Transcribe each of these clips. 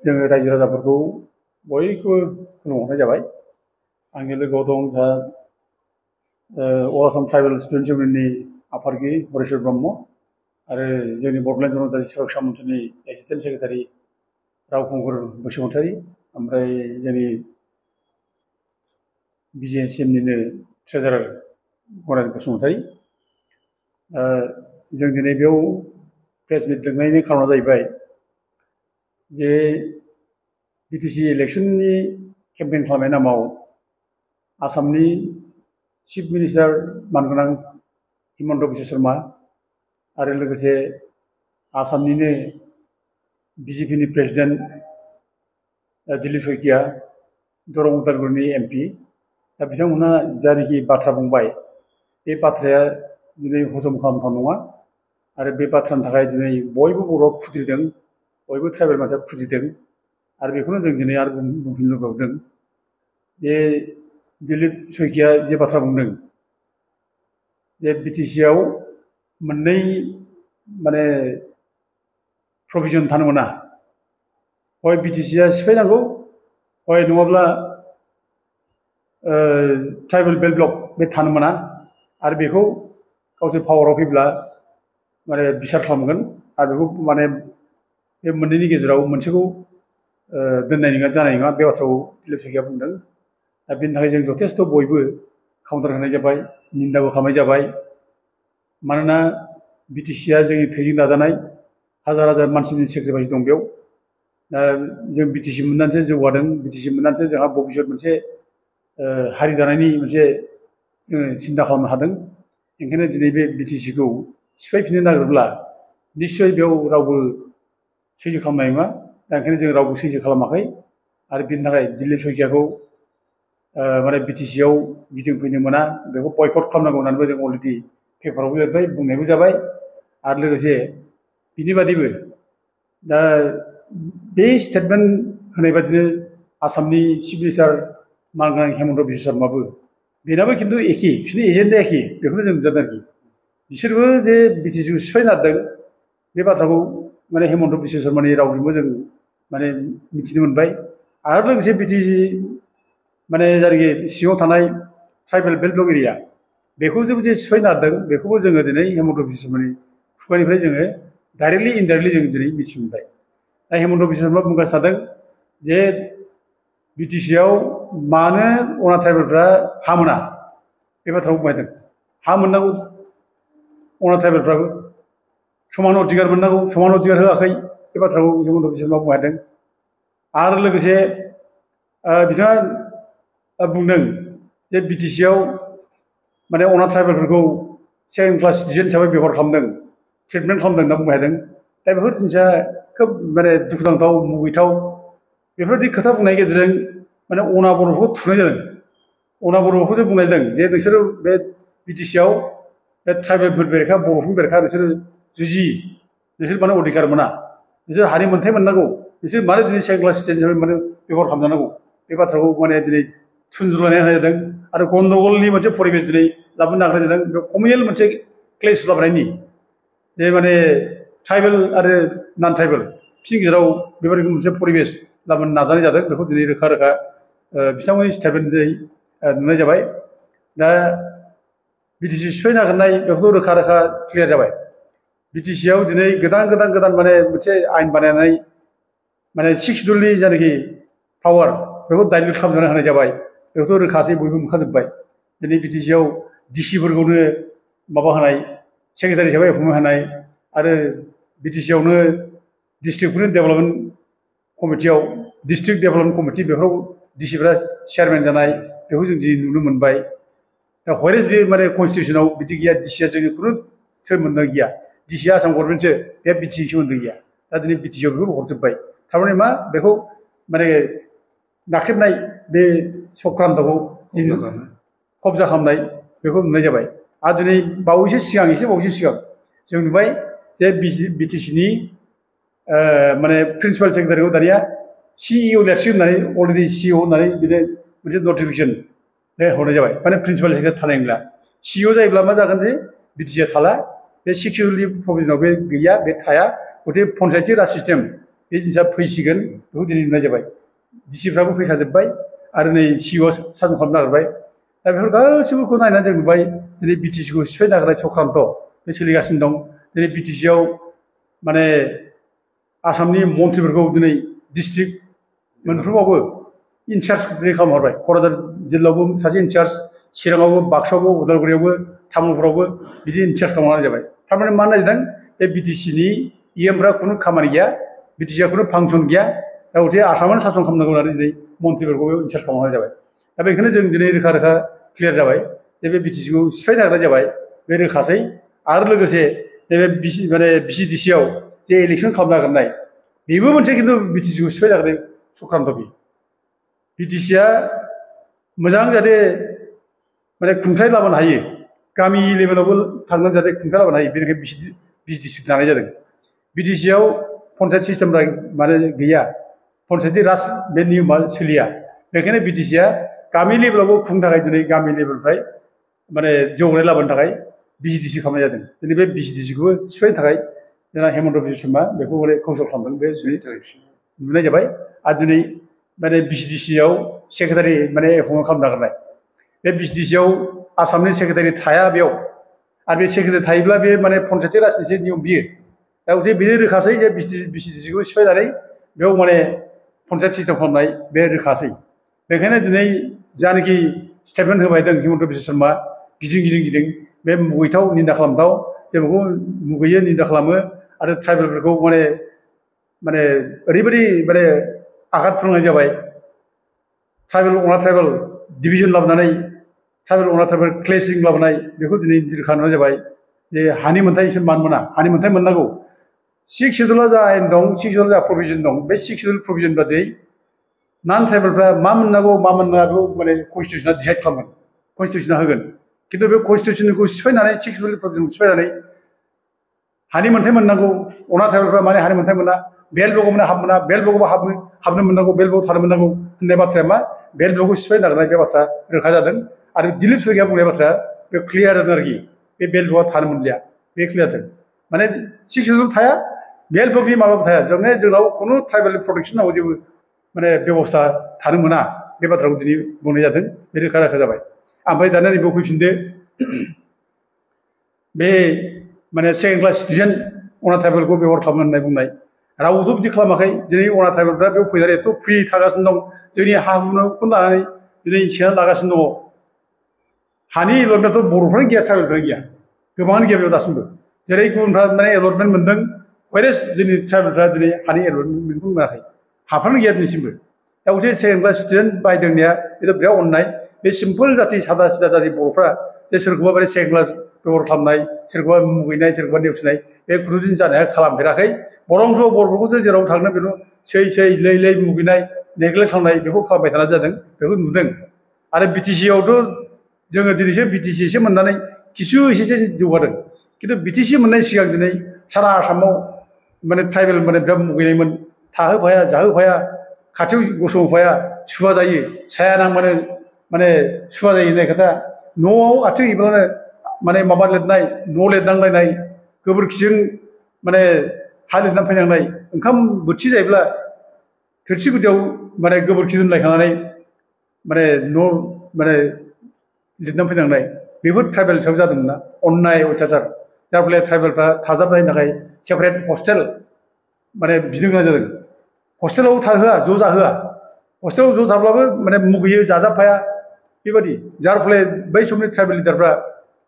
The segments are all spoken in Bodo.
जोङो रायजो राजाफोरखौ बयखौबो खुलुमहरनाय जाबाय। आंनि लोगोआव दं दा अल आसाम ट्राइबेल स्टुडेन्टस इउनियननि आफादगिरि हरेश्वर ब्रह्म आरो जोंनि बड'लेण्ड जनजाति सुरक्षा मन्थ्रिनि एसिस्टेन्ट सेक्रेटारि रावखुंगुर बसुमतारी, ओमफ्राय जोंनि BJCMनिनो ट्रेजारार गणेश बसुमतारी। जों दिनै बेयाव प्रेस मिट लिंनायनि खारना जाहैबाय जे BTC इलेक्शननि केम्पेइन खालामनाय नामाव आसामनि चिफ मिनिस्टार मानगोनां हिमन्त बिश्व शर्मा आरो लोगोसे आसामनिनो BJPनि प्रेसिडेन्ट दिलीप शइकिया, दरं उदालगुरिनि MP, दा बिथांमोनहा जायनाखि बाथ्रा बुंबाय बे बाथ्राया दिनै हजम खालामथाव नङा आरो बे बाथ्रानि थाखाय दिनै बयबो बर'आ खुद्रिदों, बयबो ट्राइबेल मानसिया खुद्रिदों आरो बेखौनो जों दिनै आरो बुंफिननो लुबैदों जे दिलीप शइकिया जे बाथ्रा बुंदों जे BTCआव मोननै माने प्रभिजन थानो मोना, हय BTCआ सिफायनांगौ, हय नङाब्ला ट्राइबेल बेल्ट ब्लक बे थानो मोना आरो बेखौ गावसोर पावाराव फैब्ला माने बिसार खालामगोन आरो बेखौ माने बे मोननैनि गेजेराव मोनसेखौ दोननाय नङा, जानाय नङा, बे बाथ्राखौ दिलीप शइकिया बुंदों। दा बेनि थाखाय जों जथेस्थ' बयबो काउन्टार होनाय जाबाय, निन्दाबो खालामनाय जाबाय। मानोना BTCआ जोंनि थैजों दाजानाय, हाजार हाजार मानसिनि सेक्रिफाइस दं बेयाव। दा जों BTC मोननानैसो जौगादों, BTC मोननानैसो जोंहा भबिष्यत मोनसे हारि दानायनि मोनसे जोङो सिन्था खालामनो हादों। ओंखायनो दिनै बे BTCखौ सिफायफिननो नागिरब्ला निस्सय बेयाव रावबो सैज्य खालामनाय नङा। दा ओंखायनो जों रावबो सैज्य खालामाखै आरो बिनि थाखाय दिलीप शइकियाखौ माने BTCआव गिदिंफैनो मोना, बेखौ बयकट खालामनांगौ होननानैबो जों अलरेडि पेपारावबो लिरबाय, बुंनायबो जाबाय। आरो लोगोसे बिनि बादैबो दा बे स्टेटमेन्ट होनाय बादिनो आसामनि चिफ मिनिस्टार मानगोनां हिमन्त बिश्व शर्माबो बेनाबो खिन्थु एखे, बिसोरनि एजेन्डाया एखे, बेखौनो जों नुजादों आरोखि। बिसोरबो जे BTCखौ सिफायनो नागिरदों बे बाथ्राखौ माने हिमन्त बिश्व शर्मानि रावजोंबो जों माने मिथिनो मोनबाय। आरो लोगोसे BTC माने जायनाखि सिङाव थानाय ट्राइबेल बेल्ट ब्लक एरिया बेखौ जों जे सिफायनो नागिरदों बेखौबो जोङो दिनै हिमन्त बिश्व शर्मानि खुगानिफ्राय जोङो डाइरेक्टलि इनडाइरेक्टलि जों दिनै मिथि मोनबाय। दा हिमन्त बिश्व शर्मा बुंगासिनो थादों जे BTCआव मानो अना ट्राइबेलफ्रा हा मोना, बे बाथ्राखौ बुंबाय थादों। हा मोननांगौ अना ट्राइबेलफ्राबो, समान अधिकार मोननांगौ, समान अधिकार होआखै, बे बाथ्राखौ हिमन्त बिश्व शर्मा बुंबाय थादों। आरो लोगोसे बिथाङा बुंदों जे BTCआव माने अना ट्राइबेलफोरखौ सेकेन्ड क्लास सिटिजेन हिसाबै बेबहार खालामदों, ट्रिटमेन्ट खालामदों होनना बुंबाय थादों। दा बेफोर जिनिसा खोब माने दुखुनांथाव, मुगैथाव। बेफोरबायदि खोथा बुंनायनि गेजेरजों माने अना बर'फोरखौ थुनाय जादों। अना बर'फोरखौ बुंनाय जादों जे नोंसोरो बे BTCआव बे ट्राइबेलफोर बेरेखा, बर'फोरनि बेरेखा नोंसोरो जुजि, नोंसोर मानो अधिकार मोना, नोंसोर हानि मोन्थाय मोननांगौ, नोंसोर मानो दिनै सेकेन्ड क्लास सिटिजेन हिसाबै मानो बेबहार खालामजानांगौ, बे बाथ्राखौ माने दिनै थुनजुलायनाय होनाय जादों। आरो गन्दगलनि मोनसे परिबेस दिनै लाबोनो नागिरनाय जादों, बे कमिउनेल मोनसे क्लेश लाबोनायनि जे माने ट्राइबेल आरो नन ट्राइबेल बिसोरनि गेजेराव बेबायदि मोनसे परिबेस लाबोनो नाजानाय जादों। बेखौ दिनै रोखा रोखा बिथांमोननि स्टेटमेन्ट दिनै नुनाय जाबाय। दा BTC सिफायनो नागिरनाय बेखौ रोखा रोखा क्लियार जाबाय। BTCआव दिनै गोदान गोदान गोदान माने मोनसे आयेन बानायनानै माने 6 शेड्युलनि जायनाखि पावार बेखौ डाइल्युट खालामनानै होनाय जाबाय। बेखौथ' रोखासै, बयबो नुखाजोब्बाय। दिनै BTCआव DC फोरखौनो माबा होनाय, सेक्रेटारि हिसाबै एपइन्टमेन्ट होनाय, आरो BTCआवनो डिस्ट्रिक्टफोरनि डेभेलपमेन्ट कमिटियाव, डिस्ट्रिक्ट डेभेलपमेन्ट कमिटि बेफोराव DCफ्रा चेयारमेन जानाय, बेखौ जों दिनै नुनो मोनबाय। दा हयरेस बे माने कनस्टिटिउसनाव बिदि गैया, DCआ जोंनि खुनु सोमोन्दो गैया, DCआ आसाम गभर्नमेन्टसो, बे BTC सोमोन्दो गैया। दा दिनै BTCआव बेखौ हरजोब्बाय। थारमाने मा, बेखौ माने नाख्रेबनाय, बे चक्रान्तखौ कब्जा खालामनाय, बेखौ नुनाय जाबाय। आरो दिनै बावैसो सिगां, एसे बावैसो सिगां जों नुबाय जे BTCनि माने प्रिन्सिपाल सेक्रेटारिखौ दानिया CEO लिरसिगोन होननानै अलरेडि CEO होननानै बिनो मोनसे नटिफिकेसन हरनाय जाबाय। माने प्रिन्सिपाल सेक्रेटारि थानाय नंला। CEO जायोब्ला मा जागोन जे BTCआ थाला, बे 6 शेड्युलनि प्रभिजनाव बे गैया, बे थाया। गथिखे पन्सायती राज सिस्टेम बे जिनिसा फैसिगोन बेखौ दिनै नुनाय जाबाय डिसिफ्राबो फैखाजोब्बाय आरो नै सिअ सासन खालामनो नागिरबाय दा बेफोर गासैबोखौ नायनानै जों नुबाय दिनै बिटिसिखौ सिफायनो नागिरनाय चक्रान्त बे सोलिगासिनो दं दिनै बिटिसिआव माने आसामनि मन्थ्रिफोरखौ दिनै डिस्ट्रिक्ट मोनफ्रोमावबो इनचार्ज दिनै खालामहरबाय क'क्राझार जिल्लायावबो सासे इनचार्ज चिराङावबो बाक्सायावबो उदालगुरियावबो तामुलपुरावबो बिदि इनचार्ज खालामनानै जाबाय थारमाने मा नागिरदों बे बिटिसिनि इएमफ्रा खुनु खामानि गैया बिटिसिआ खुनु फांसन गैया दा गथे आसामानो सासन खालामनांगौ होननानै दिनै मन्थ्रिफोरखौ इनचार्ज खालामनाय जाबाय दा बेखौनो जों दिनै रोखा रोखा क्लियार जाबाय जे बे बिटिसिखौ सिफायनो नागिरनाय जाबाय बे रोखासै आरो लोगोसे नैबे बिसिडिसिआव जे इलेक्सन खालामनो नागिरनाय बेबो मोनसे खिन्थु बिटिसिखौ सिफायनो नागिरनाय चक्रान्त बि बिटिसिआ मोजां जाहाथे माने खुंथाय लाबोनो हायो गामि लेभेलावबो थांनानै जाहाथे खुंथाय लाबोनो हायो बेनिखायनो बिटिसि दानाय जादों बिटिसिआव पन्सायत सिस्टेम माने गैया पन्सायती राज बे नियमा सोलिया बेखायनो बिटिसिआ गामि लेभेलावबो खुंनो थाखाय दिनै गामि लेभेलनिफ्राय माने जौगानाय लाबोनो थाखाय बिटिसि खालामनाय जादों दिनै बे बिटिसिखौबो सिफायनो थाखाय जोंना हेमन्त बिश्व शर्मा बेखौ माने कौसल खालामदों बे नुनाय जाबाय आरो दिनै माने बिटिसिआव सेक्रेटारि माने एपइन्ट खालामनो नागिरनाय बे बिटिसिआव आसामनि सेक्रेटारि थाया बेयाव आरो बे सेक्रेटारि थायोब्ला बे माने पन्सायती राजनिसो नियम बियो दा गथे बेनो रोखासै जे बिटिसिखौ सिफायनानै बेयाव माने पन्सायत सिस्टेम खालामनाय बे रोखासै बेखायनो दिनै जानाखि स्टेटमेन्ट होबाय दं हेमन्त बिश्व शर्मा गिदिं बे मुगैथाव निन्दा खालामथाव जों बेखौ मुगैयो निन्दा खालामो आरो ट्राइबेलफोरखौ माने ओरैबायदि माने आघात फोनांनाय जाबाय ट्राइबेल अना ट्राइबेल डिभिजन लाबोनानै ट्राइबेल अना ट्राइबेल क्लेसिं लाबोनाय बेखौ दिनै रोखा नुनाय जाबाय जे हानि मोनथाय इसोर मान मोना हानि मोनथाय मोननांगौ 6 शेड्युलआ जा आयेन दं 6 शेड्युलआ जा प्रभिजन दं बे 6 शेड्युल प्रभिजन बादियै नन ट्राइबेलफ्रा मा मोननांगौ मा मोननाङा बेखौ माने कन्स्टिटिउसना डिसाइड खालामगोन कन्स्टिटिउसना होगोन खिन्थु बे कन्स्टिटिउसनखौ सिफायनानै 6 शेड्युल प्रभिजनखौ सिफायनानै हानि मोनथाय मोननांगौ अना ट्राइबेलफ्रा माने हानि मोनथाय मोना बेल ब्लकआव माने हाबनो बेल ब्लकआव हाबनो मोननांगौ बेल ब्लकआव थानो मोननांगौ होननाय बाथ्राया मा बेल ब्लकखौ सिफायनो नागिरनाय बे बाथ्रा रोखा जादों आरो दिलीप शइकिया बुंनाय बाथ्राया बे क्लियार जादों आरोखि बे बेल ब्लकआ थानो मोनलिया बे क्लियार जादों माने 6 शेड्युल थाया बेल ब्लकनि माबाबो थाया जोंनाव खुनु ट्राइबेल प्रटेक्सनाव जेबो माने बेबस्था थानो मोना बे बाथ्राखौ दिनै बुंनाय जादों बे रोखा जाबाय ओमफ्राय दाना नैबेयाव फैफिनदो बे माने सेकेन्ड क्लास सिटिजेन अना ट्राइबेलखौ बेबहार खालामनो होननाय बुंनाय रावबोथ' बिदि खालामाखै दिनै अना ट्राइबेलफ्रा बेयाव फैनानै एथ' फ्रि थागासिनो दं जोंनि हा हुखौ लानानै दिनै सेनानै लागासिनो दङ हानि एलटमेन्टआथ' बर'फ्रानो गैया ट्राइबेलफ्रानो गैया गोबाङानो गैया बेयाव दासिमबो जेरै गुबुनफ्रा माने एलटमेन्ट मोन्दों वेरेस जोंनि ट्राइबेलफ्रा दिनै हानि एलटमेन्टखौ मोनाखै हाफ्रानो गैया दिनैसिमबो दा गथे सेकेन्ड क्लास स्टुडेन्ट बायदोंनाया बेथ' बिराद अननाय बे सिम्पोल जाथि सादा सिदा जाथि बर'फ्रा जे सोरखौबा माने सेकेन्ड क्लास बेबहार खालामनाय सोरखौबा मुगैनाय सोरखौबा नेवसिनाय बे खुनुदिन जानाया खालामफेराखै बरंस' बर'फोरखौसो जेराव थांनो बेखौ सै लै मुगैनाय नेग्लेक्ट खालामनाय बेखौ खालामबाय थानाय जादों बेखौ नुदों आरो बिटिसिआवथ' जोङो दिनैसो बिटिसि एसे मोननानै किसु एसेसो जौगादों खिन्थु बिटिसि मोननाय सिगां दिनै सारा आसामाव माने ट्राइबेल माने बिराद मुगैनायमोन थाहोफाया जाहोफाया खाथियाव गसंहोफाया सुवा जायो साया नांबानो माने सुवा जायो होननाय खोथा न'आव आथिं हैब्लानो माने माबा लिरनाय न' लिरनांलायनाय गोबोरखिजों माने हा लिरनानै फैनांनाय ओंखाम बोथिसे जायोब्ला थोरसि गुदियाव माने गोबोरखि दोनलायखानानै माने न' माने लिरनानै फैनांनाय बेफोर ट्राइबेल सायाव जादोंमोन ना अननाय अयथासार जार फले ट्राइबेलफ्रा थाजाबनायनि थाखाय सेपारेट हस्टेल माने बिनो गोनां जादों हस्टेलाव थाहोआ ज' जाहोआ हस्टेलाव ज' थाब्लाबो माने मुगैयो जाजाबफाया बेबायदि जार फले बै समनि ट्राइबेल लिडारफ्रा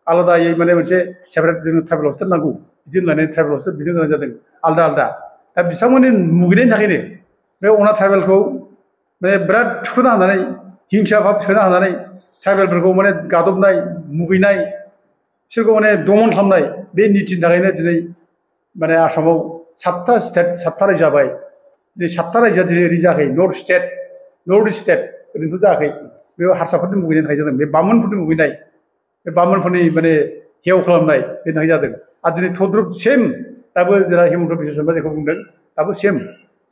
आलादायै माने मोनसे सेपारेट जोंनो ट्राइबेल हस्टेल नांगौ बिदि होननानै ट्राइबेल हस्टेल बिनो गोनां जादों आलदा दा बिथांमोननि मुगैनायनि थाखायनो बे अना ट्राइबेलखौ माने बिराद थुखोना होनानै हिंसा भाब सोना होनानै ट्राइबेलफोरखौ माने गादबनाय मुगैनाय बिसोरखौ माने दमन खालामनाय बे नितिनि थाखायनो दिनै माने आसामाव 7था स्टेट 7था रायजो जाबाय दिनै 7था रायजोआ दिनै ओरै जायाखै नर्थ इस्ट स्टेट ओरैनोथ' जायाखै बे हारसाफोरनि मुगैनायनि थाखाय जादों बे बामोनफोरनि मुगैनाय बे बामोनफोरनि माने हेव खालामनाय बेनि थाखाय जादों आरो दिनै थद्रुब सेम दाबो जेला हेमन्त बिश्व शर्मा जेखौ बुंदों दाबो सेम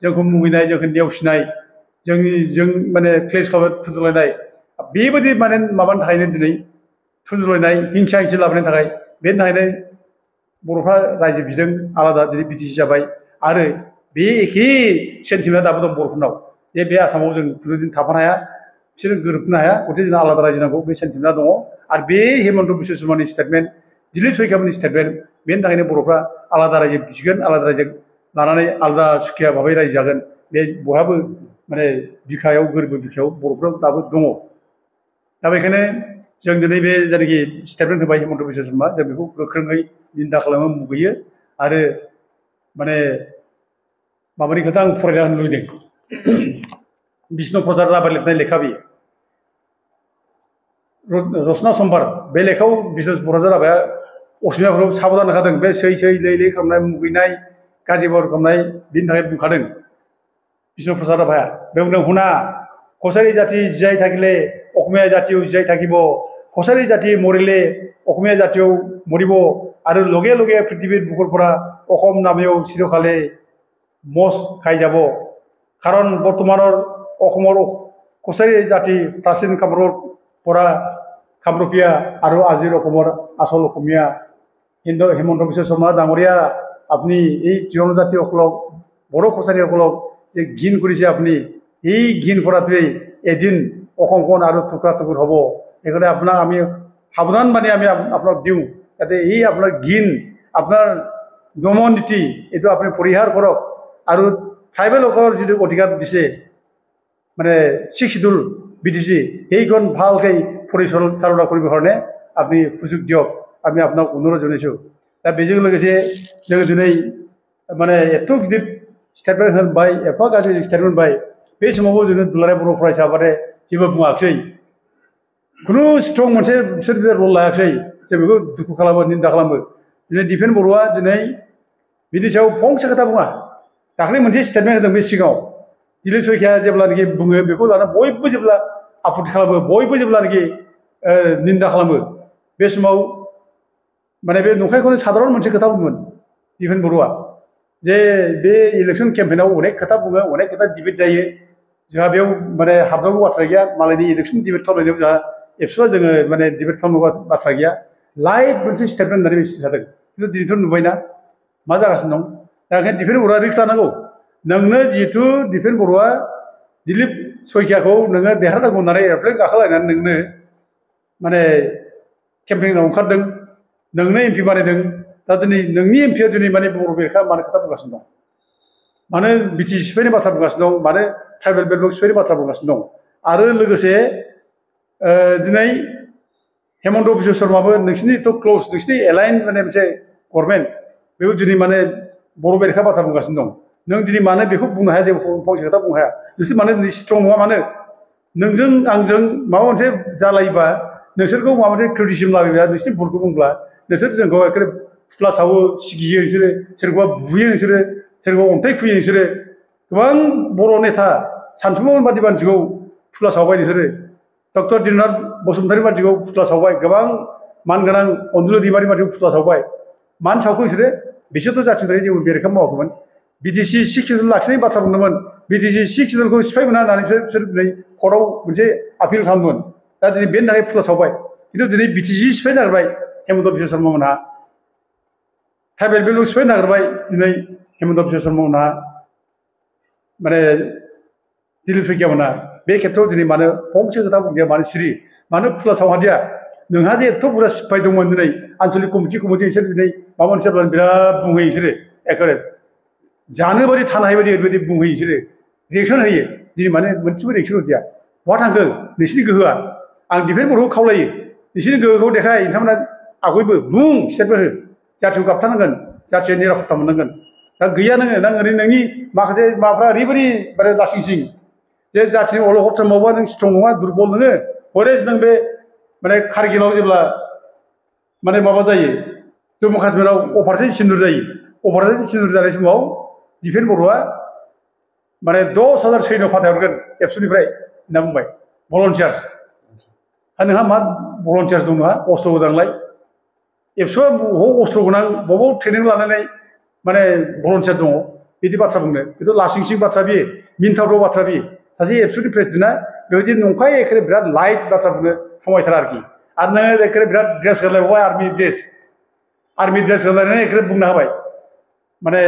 जोंखौ मुगैनाय जोंखौ नेवसिनाय जों माने क्लेस खालामनाय थुनजुलायनाय बेबायदि माने माबानि थाखायनो दिनै थुनजुलायनाय हिंसा लाबोनायनि थाखाय बेनि थाखायनो बर'फ्रा रायजो बिदों आलादा दिनै बिटिसि जाबाय आरो बे एखे सेन्टिमेन्टआ दाबो दं बर'फोरनाव जे बे आसामाव जों खुनुदिन थाफानो हाया बिसोर गोरोबनो हाया गथे जोंना आलादा रायजो नांगौ बे सेन्टिमेन्टआ दङ आरो बे हेमन्त बिश्व शर्मानि स्टेटमेन्ट दिलीप शइकियामोननि स्टेटमेन्ट बेनि थाखायनो बर'फ्रा आलादा रायजो बिगोन आलादा रायजो लानानै आलादा सुखिया भाबै रायजो जागोन बे बयहाबो माने बिखायाव गोरबो बिखायाव बर'फ्रा दाबो दङ दा बेखायनो जों दिनै बे जायनाखि स्टेटमेन्ट होबाय हेमन्त बिश्व शर्मा जों बेखौ गोख्रोङै निन्दा खालामो मुगैयो आरो माने माबानि खोथा आं फरायना होनो लुबैदों बिष्णु प्रसाद राभा लिरनाय लेखा बेयो रचना सम्भार बे लेखायाव बिष्णु प्रसाद राभाया असमियाफोरखौ साबधान होखादों बे सै सै लै लै खालामनाय मुगैनाय गाज्रि बार खालामनाय बिनि थाखाय बुंखादों बिष्णु प्रसाद राभाया बेयाव बुंदों हुना कछारी जाति जियाइ थाकिले अखमिया जातियाव जियाइ थाकिब कछारी जाति मरिले अखमिया जातियाव मरिब आरो लगे लगे पृथ्वीर बुकुरफोरा अखम नामायाव चिरकाले मस खायजाब कारण बर्तमाনৰ অসমৰ कछारी जाति प्राचीन कामरूप পৰা কামৰূপীয়া আৰু আজিৰ অসমৰ আচল অসমীয়া হেমন্ত বিশ্ব শৰ্মা ডাঙৰীয়া আপুনি এই জনজাতিসকলক বড়ো কছাৰীসকলক যে ঘিণ কৰিছে আপুনি এই ঘিণ কৰাটোৱেই এদিন অসমখন আৰু টুকুৰা টুকুৰ হ'ব সেইকাৰণে আপোনাক আমি সাৱধান বাণী আমি আপোনাক দিওঁ যাতে এই আপোনাৰ ঘিণ আপোনাৰ দমন নীতি এইটো আপুনি পৰিহাৰ কৰক আৰু ট্ৰাইবেলসকলৰ যিটো অধিকাৰ দিছে মানে 6 শিডিউল বিধিছে এইখন ভালকৈ পৰিচালনা কৰিবৰ কাৰণে আপুনি সুযোগ দিয়ক আমি আপোনাক অনুৰোধ জনাইছোঁ दा बेजों लोगोसे जोङो दिनै माने एथ' गिदिर स्टेटमेन्ट होनबाय एफा गाज्रि स्टेटमेन्ट होनबाय बे समावबो जोङो दुलाराय बर' फरायसा आफादे जेबो बुङाखिसै खुनु स्ट्रं मोनसे बिसोर रल लायाखिसै जों बेखौ दुखु खालामो निन्दा खालामो दिनै दिपेन बर'आ दिनै बिनि सायाव फंसे खोथा बुङा दाख्लै मोनसे स्टेटमेन्ट होदों बे सिगाङाव दिलीप शइकिया जेब्लानाखि बुङो बेखौ लाना बयबो जेब्ला आपत्ति खालामो बयबो जेब्लानाखि निन्दा खालामो बे समाव माने बे नंखायखौनो साधारन मोनसे खोथा बुंगोन दिपेन बर'आ जे बे इलेक्सन केम्पेइनाव अनेक खोथा बुङो अनेक खोथा डिबेट जायो जोंहा बेयाव माने हाबनांगौ बाथ्रा गैया मालायनि इलेक्सन डिबेट खालामनायाव जोंहा एबसुआ जोङो माने डिबेट खालामनांगौ बाथ्रा गैया लाइट मोनसे स्टेटमेन्ट होननानै मिथि जादों खिन्थु दिनैथ' नुबायना मा जागासिनो दं दा ओंखायनो दिपेन बर'आ रिक्स लानांगौ नोंनो जिहेथु दिपेन बर'आ दिलीप शइकियाखौ नोङो देरहानांगौ होननानै एर'प्लेन गाखोलायनानै नोंनो माने केम्पेइनाव ओंखारदों नोंनो एमपि बानायदों दा दिनै नोंनि एमपिया दिनै माने बर' बेरेखा मानो खोथा बुंगासिनो दं मानो बिटिसि सिफायनाय बाथ्रा बुंगासिनो दं मानो ट्राइबेल बेल्ट सिफायनाय बाथ्रा बुंगासिनो दं आरो लोगोसे दिनै हेमन्त बिश्व शर्माबो नोंसिनि थ' क्ल'ज नोंसिनि एलाइन माने मोनसे गभर्नमेन्ट बेखौ दिनै माने बर' बेरेखा बाथ्रा बुंगासिनो दं नों दिनै मानो बेखौ बुंनो हाया जेबो फंसे खोथा बुंनो हाया नोंसोर मानो दिनै स्ट्रं नङा मानो नोंजों आंजों माबा मोनसे जालायोबा नोंसोरखौ माबा मोनसे क्रिटिसिजम लाबोयोबा नोंसिनि भुलखौ बुंब्ला नोंसोर जोंखौ एखेबारे फुथ्ला सावो सिगियो नोंसोरो सोरखौबा बुयो नोंसोरो सोरखौबा अन्थाइ खुयो नोंसोरो गोबां बर' नेता सानसुमै बादि मानसिखौ फुथ्ला सावबाय नोंसोरो डक्टर दिननाथ बसुमतारी बादिखौ फुथ्ला सावबाय गोबां मानगोनां अनजुलि दैमारि बादिखौ फुथ्ला सावबाय मानो सावखो नोंसोरो बिसोरथ' जाथिनि थाखाय जेबो बेरेखा मावाखैमोन बिटिसि 6 शिडिउल लाखिनायनि बाथ्रा बुंदोंमोन बिटिसि 6 शिडिउलखौ सिफाय मोना होननानै बिसोर दिनै कर्टआव मोनसे आपिल खालामदोंमोन दा दिनै बेनि थाखाय फुथ्ला सावबाय खिन्थु दिनै बिटिसि सिफायनो नागिरबाय हेमन्त बिश्व शर्मा मोनहा ट्राइबेल बेल्ट सिफायनो नागिरबाय दिनै हेमन्त बिश्व शर्मा मोनहा माने दिलीप शइकिया मोनहा बे खेत्रआव दिनै मानो फंसे खोथा बुंदिया मानो सिरि मानो फुथ्ला सावहादिया नोंहा जे एथ' बुरजा सिफाय दंमोन दिनै आन्चलिक कमिटि बिसोर दिनै माबा मोनसे बिराद बुंहोयो बिसोरो एखेबारे जानो बायदि थानो हायि बायदि ओरैबायदि बुंहोयो बिसोरो रिएक्सन होयो दिनै माने मोनसेबो रिएक्सन होदिया बहा थांखो नोंसिनि गोहोआ आं दिपेन बर'खौ खावलायो नोंसिनि गोहोखौ देखाय नोंथांमोना आगयबो बुं स्टेटमेन्ट हो जाथिखौ गाबथानांगोन जाथिया निरापत्ता मोननांगोन दा गैया नोङो दा ओरैनो नोंनि माखासे माबाफ्रा ओरैबायदि माने लासिंसिं जे जाथिनि अलखद मावबा नों स्ट्रं नङा दुरबल नोङो हरेज नों बे माने कारगिलाव जेब्ला माने माबा जायो जम्मु काश्मीराव अपारेशन सिन्दुर जायो अपारेशन सिन्दुर जानाय समाव दिपेन बर'आ माने 10,000 सैन्य फाथायहरगोन एबसुनिफ्राय होनना बुंबाय भलन्टियार्स आरो नोंहा मा भलन्टियार्स दं नोंहा अस्त्र गोनांलाय एबसुआ बबाव अस्त्र गोनां बबाव ट्रेनिं लानानै माने भलन्टियार दङ बिदि बाथ्रा बुंनो बेथ' लासिंसिं बाथ्रा बियो मिनिथावथाव बाथ्रा बियो सासे एबसुनि प्रेसिडेन्टआ बेबायदि नंखाय एखेबारे बिराद लाइट बाथ्रा बुंनो समायथारा आरोखि आरो नोङो एखेबारे बिराद ड्रेस गानलायबावबाय आर्मि ड्रेस गानलायनानै एखेबारे बुंना होबाय माने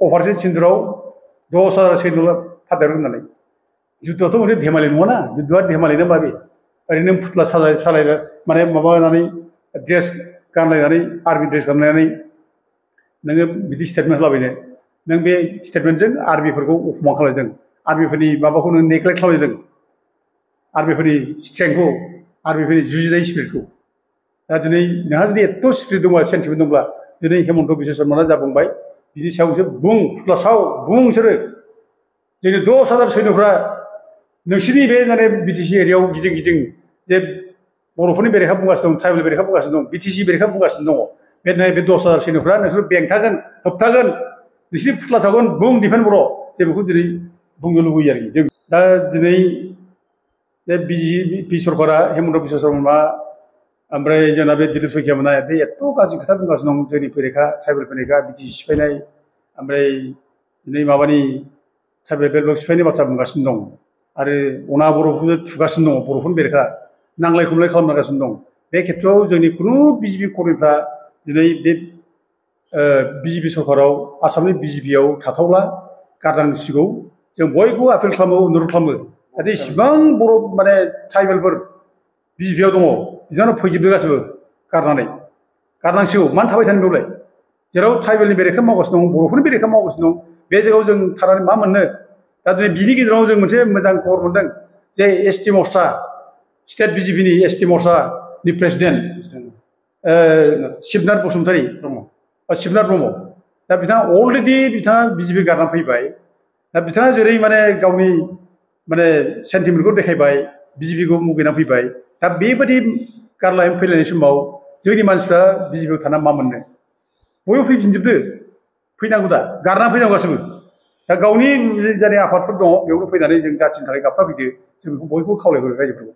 अपारेशन सिन्दुराव 10,000 सैन्य फादार होननानै जुद्धआथ' मोनसे धेमालि नङाना जुद्धआ धेमालिनो माबे ओरैनो फुथ्ला सालायना माने माबानानै ड्रेस गानलायनानै आर्मि ड्रेस गानलायनानै नोङो बिदि स्टेटमेन्ट होलाबायनो नों बे स्टेटमेन्टजों आर्मिफोरखौ अपमान खालामदों आर्मिफोरनि माबाखौ नों नेग्लेक्ट खालामदों आर्मिफोरनि स्ट्रेंथखौ आर्मिफोरनि जुजिनाय स्पिरिटखौ दा दिनै नोंहा जुदि एथ' स्पिरिट दंबा सेन्टिमेन्ट दंब्ला दिनै हेमन्त बिश्व शर्माया जा बुंबाय बिनि सायाव नोंसोर बुं फुथ्ला साव बुं नोंसोरो जोंनि 10,000 सैन्यफ्रा नोंसोरनि बे माने बिटिसि एरियायाव गिदिं गिदिं जे बर'फोरनि बेरेखा बुंगासिनो दं ट्राइबेल बेरेखा बुंगासिनो दं बिटिसि बेरेखा बुंगासिनो दङ बे 10,000 सैन्यफ्रा नोंसोर बेंथागोन होबथागोन नोंसोरनि फुथ्ला सावगोन बुं डिफेन्ड बर' जों बेखौ दिनै बुंनो लुबैयो आरोखि जों दा दिनै बे बिजेपि सरकारा हेमन्त बिश्व शर्मा ओमफ्राय जोंना बे दिलीप सैखिया मोना बे एथ' गाज्रि खोथा बुंगासिनो दं जोंनि बेरेखा ट्राइबेल बेरेखा बिटिसि सिफायनाय ओमफ्राय दिनै माबानि ट्राइबेल बेलब्लक सिफायनाय बाथ्रा बुंगासिनो दं आरो अना बर'फोरखौ थुगासिनो दङ बर'फोरनि बेरेखा नांलाय खमलाय खालामगासिनो दं बे खेथ्रआव जोंनि खुनु बिजेपि कर्मीफ्रा दिनै बे बिजेपि सरकाराव आसामनि बिजेपियाव थाथावला गारनांसिगौ जों बयबो आपिल खालामो अनुरद खालामो जाहाथे इसिबां बर' माने ट्राइबेलफोर बिजेपियाव दङ बिथांमोना फैजोबदो गासिबो गारनांसिगौ मानो थाबाय थानो बेवलाय जेराव ट्राइबेलनि बेरेखा मावगासिनो दं बर'फोरनि बेरेखा मावगासिनो दं बे जायगायाव जों थानानै मा मोननो दा दिनै बिनि गेजेराव जों मोनसे मोजां खबर मोनदों जे एसटि मर्चा स्टेट बिजेपिनि एसटि मर्चानि प्रेसिडेन्ट शिबनाथ बसुमतारी शिबनाथ ब्रह्म दा बिथाङा अलरेडि बिथाङा बिजेपि गारनानै फैबाय दा बिथाङा जेरै माने गावनि माने सेन्टिमेन्टखौ देखायबाय बिजेपिखौ मुगैना फैबाय दा बेबायदि गारलायनानै फैलायनाय समाव जोंनि मानसिफ्रा बिजेपियाव थाना मा मोननो बयबो फैफिनजोबदो फैनांगौ दा गारनानै फैनांगौ गासैबो दा गावनि जाय आफादफोर दङ बेयावनो फैनानै जों जाथिनि थाखाय गाबथा फैदो जों बेखौ बयखौबो खावलायहरो रायजोफोरखौ